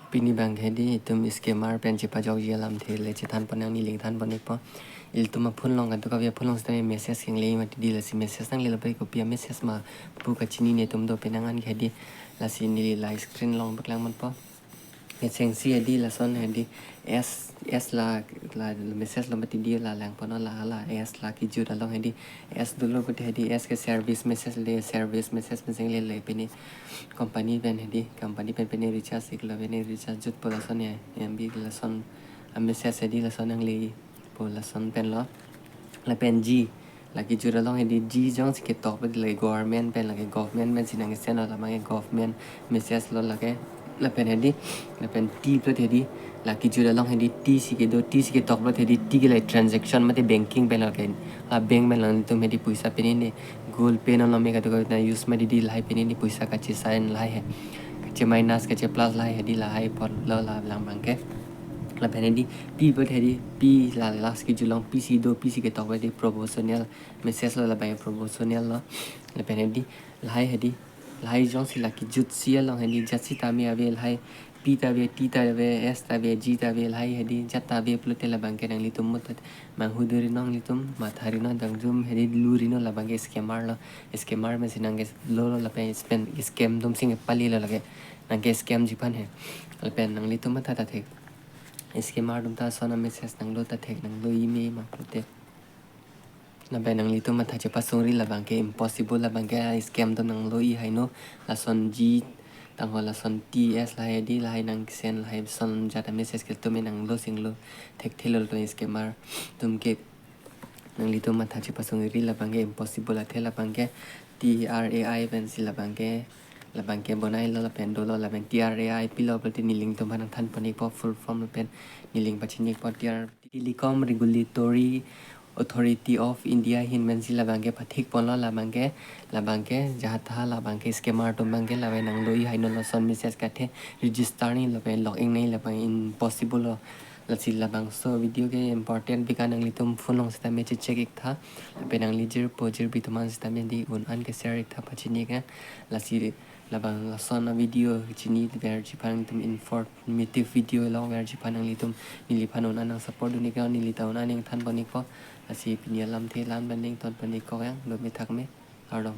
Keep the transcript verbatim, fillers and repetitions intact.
Pini abang hedi itum scammer pen chepajokji alamthe le chethan pon nang, neli than pon-ikpo. Ilitum aphone along kadokave aphone along sitame message kengle mati di, lasi message nanglelo pen kopi a-message ma pu kachinine itum do penang an hedi, lasi neli la screen along paklang ponpo. Kechengsi hedi lason hedi S, S la, la message lo mati di, la lang ponlo, la, la S la kejut along hedi S dolo pute hedi S ke service message le, service message pen chenglelo pini company pen hedi, company pen pini recharge iklo, pini recharge jutpo lason ya, M B lason a-message hedi lason nanglepo lason pen lo. Lapen G, la kejut along hedi G jongsi ketok pute la government pen, lake government pensi nang send lo, labang ke government message lo lake. Lapen hedi, lapen T pute hedi, la kejut along hedi T si kedo, T si ketok pute hedi T ke la transaction mate banking pen lake, la bank pen along itum hedi poisa pini ni Google Pay non lo me kadokave ta use mati di, lahai pini ni poisa kachesign lahai he, kache minus kache plus lahai hedi, lahai apot lo la lang abang ke. Lapen hedi P pute hedi, P la last kejut along P si do, P si ketok pute hedi promotional message lo, labang promotional lo. Lapen hedi lahai hedi, lahai jongsi la kejutsi along hedi jat sitame ave, lahai P ta ave, T ta ave, S ta ave, G ta ave, lahai hedi jat ta ave pulote labang ke nanglitum muta manghu duri non, nanglitum matha ri non, dangjum hedi lu ri non, labang ke scammer lo. Scammer pensi nang ke lo lo lapen spend scam atum si nangpali lo lake, nang ke scam ji aphan he. Lapen nanglitum matha ta thek, scammer atum ta lason a-message nanglo ta thek, nanglo-i me ma pulote. Lapen nanglitum matha chepasungri, labang ke impossible, labang ke a-scam atum nanglo-i haino. Lason G tangho, lason T S lahai hedi, lahai nang send lahai lason jat a-message ke atum nanglo singlo thekthelo latum scammer atum ke. Nanglitum matha chepasungri, labang ke impossible athe, labang ke T R A I pensi labang ke, labang ke bonai lo lapen dolo, lapen T R A I pilo pulote neli ilitum aphan nangthan pon-ikpo full form lapen neli pachini-ikpo. T R, Telecom Regulatory Authority of India ahin pensi labang ke pathik ponlo, labang ke, labang ke jahatha labang ke scammer atum abang ke labang nanglo-i haino, lason message ke athe register ni lapen login ni, labang impossible lo. Lasi labangso video ke important pika, nanglitum phone along sitame che-check iktha. Lapen nangli jirpo jirpi atum an sitame hedi un-an ke share iktha pachini ke. Lasi labang lason a-video chiniverji aphan, itum informative video longverji aphan nanglitum neliphan un-an nang support dun-ik, neli ta un-an nangthan pon-ikpo. Lasi pini alamthe la-an pen nangton pon-ik kok yang, dome thakme, kardom.